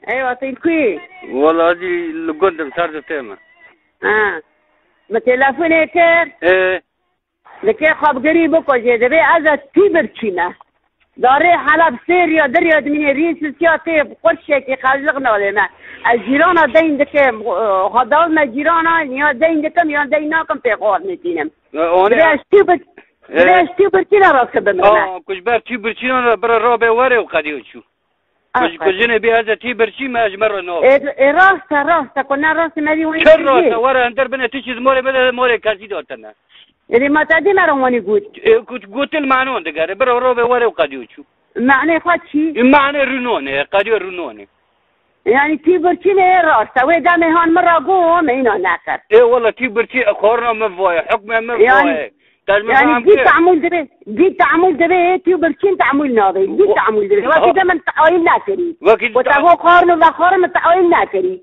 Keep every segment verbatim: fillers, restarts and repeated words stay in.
Eywa, tê li ku yî? Wela, ez li gund im, ser ziftê me. Ha. Min telefonê kir. Ê. Dikê xwe bi girî bikujê, dibê ez e tî birçî me. Darê Heleb sêr ya, dir ya dimînê, rî sisiya tê, qurşekî qejliq nalê me. Ez cîrana deyn dikim, xwe dal me cîrana, ya deyn dikim, ya deyn nakim, pê xwe nêtînim. E, onê Dibê ez tî bir-, Ê. dibê ez tî birçî ne rast bimrim. Aa, ku ji ber tî birçînan re bira rabe were û qediyo çû. Ku ji, ku Aferin. jinê bê ez ê tî birçî me, ji me re nabê. Ê, ê, rast e, rast e, ku ne rast e, me dî wî Çi rast e, were hinder bine, tu çi ji morê bide, morê kesî datine. Ê, ma te dî me re wanî got. Ê, ku gotin manon digere, bira robe were û qediyo çû. Manê xwe çi? Ê, manê rûnonê, qediyo rûnonê. Yani tî birçî ne rast e, wê demê han min re got, me îna nekir. Ê, wela tî birçî xwarina min vaye, hukmê min Yani vaye. Te ji min Yani feham dî kir? Tamûl dibe, dî tamûl dibe, tu birçîn tamûl nabe, dî O- tamûl dibe. Wekî Ha. de min taîl nekirî. Wekî Ku te te- go xwarin û vexwarin min taîl nekirî.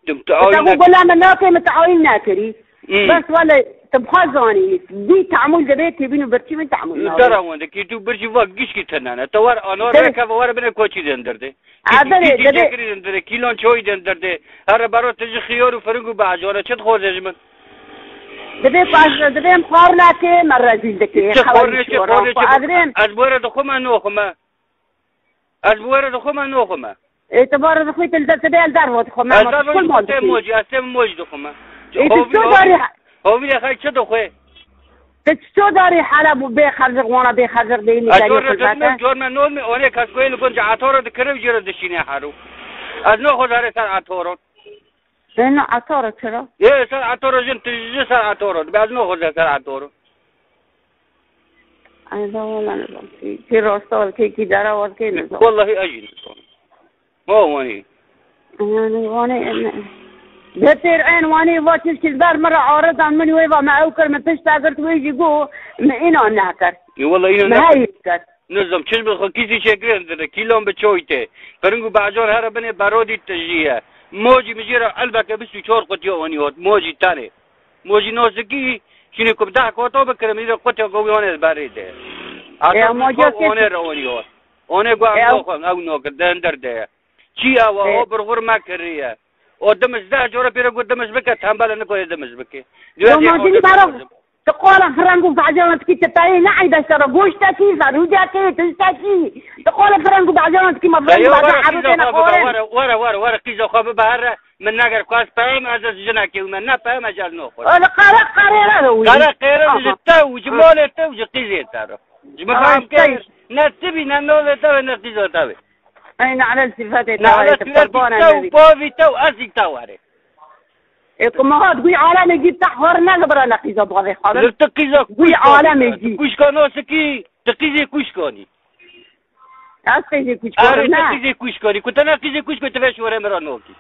Tu Ku taîl te go nek- gula min nake min taîl nekirî. Hmm. Bes wele, tu bixwe zanî, dî tamûl dibe, tu bîn û birçî min tamûl nabe. Dera wende ki tu birçî vak gişkî tenane. Te wer ana Dere- reke ve wer bine koçî dendirde. Kî-, Adere, kî-, dere- kî-, kîlon çoyî dendirde. Here baro tu ji xiyar û firing û beajore çi dixwaze ji min? Dibê ku ez, dibê em xwarinekê me rezîl dikê. Çi xewer xwarinê, çi xwarinê, çi Ku ez rêm. Ez bi were dixwime, noxwime. Ez bi were dixwime, noxwime. Ê, tu bare dixwî, tu li destê bê el derve dixwime, Ez ama derve kul mal dixwim, dixwî. Mocî, ez têm mocî dixwime. Ê, tu Hovî, ço hovî, darî he- hovî de xelk çi dixwe? Tu ço darî Heleb û bê xercik wana bê xercik deyî Ez nîzerî jor re xizmete? dizmim, jor me nolmê, onê kes ku yê li gund ji etoro dikire û jê re dişîne heru. Ez noxwe zarê ser etoron. Ê, ne etoro çira? Ê, ser etoro jin, tu ji ser etoro. Be ez noxwe ser etoro. Ay, da wala nizam. Kê rasta wal, kê kî dara wal, kê nizam. Wallahî ez jî nizam. Ma wanî. Yani wanî ne. Betêr en wanî va çiş kil ber min re aridan min wê va me ew kir, min pişt girt wê jî got, min îna nekir. Ê, wala îna Me nekir. heyî kir. Nizam, çiş bi xwe kîsî çêkirê dide, kîlan bi çoy tê. Firing û beacan here binê berodî tijî ye. Mocî min jê re elbeke bîst û çar qutiya onî hat. Mocî tenê. Mocî nosikî, şînê ku bi deh kota bikirim, îro qutiya govî onê berê de. Ya, Ata mocî xwe kê- onê re onî hat. Onê ku em Ya. naxwin, ew nakir, di hindir de ye. Çi ew e, Ya. o birxur me kiriye. O dimiş deh cara pêre got dimiş bike, tembel e, nikoye dimiş bike. Yo, Duyar mocî jê ni baro. Dimişim. Tu qola fireng û bacaran dikî, tu peyê neî beşdara goştekî, ferûcekê, tiştekî. Tu qola fireng û bacaran dikî, ma fireng û Eyo, bacaran were, erû qîza têne xwe bibe, xorê. were, were, were, were, qîza xwe bibe here. Min neger ku ez peyam, ez, ez jinekê wî me, ne peyam, ez, ez noxwe. Öyle qere qere re wî. Qere qere Aha. ji te û ji Ha. malê te û ji qîzê te re. Ji min Ay, feham kir, sey. ne tu bî, ne malê te ve, ne qîza te ve. Ay, ne alel sifetê te Nala ve, tu suretî qurbana te û nebî. bavî te û ezî te were. E, ku me hat, guy alemê cî te xwar ne li bira ne qîza bavê xalim. Li tu qîza Guy kuş alemê kanî. cî. Kuş kanosikî, tu qîzê kuş kanî. Ez qîzê kuş Erê, kanim, tu ne? qîzê kuş kanî. Ku te ne qîzê kuş kanî, tu ve şore min ra nokî.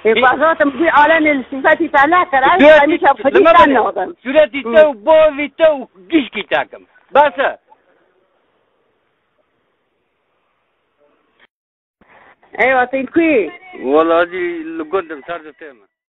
E, Hi- ku ez hatim guy alemê li sifetî te nekir. Ez Suretî, hemîşe xwedî lima te bine. nadim. Suretî Hı. te û bavî te û gişkî te kim. Bes e. Eywa, tê li ku yî? Wela, ez jî li gund im, ser ziftê me.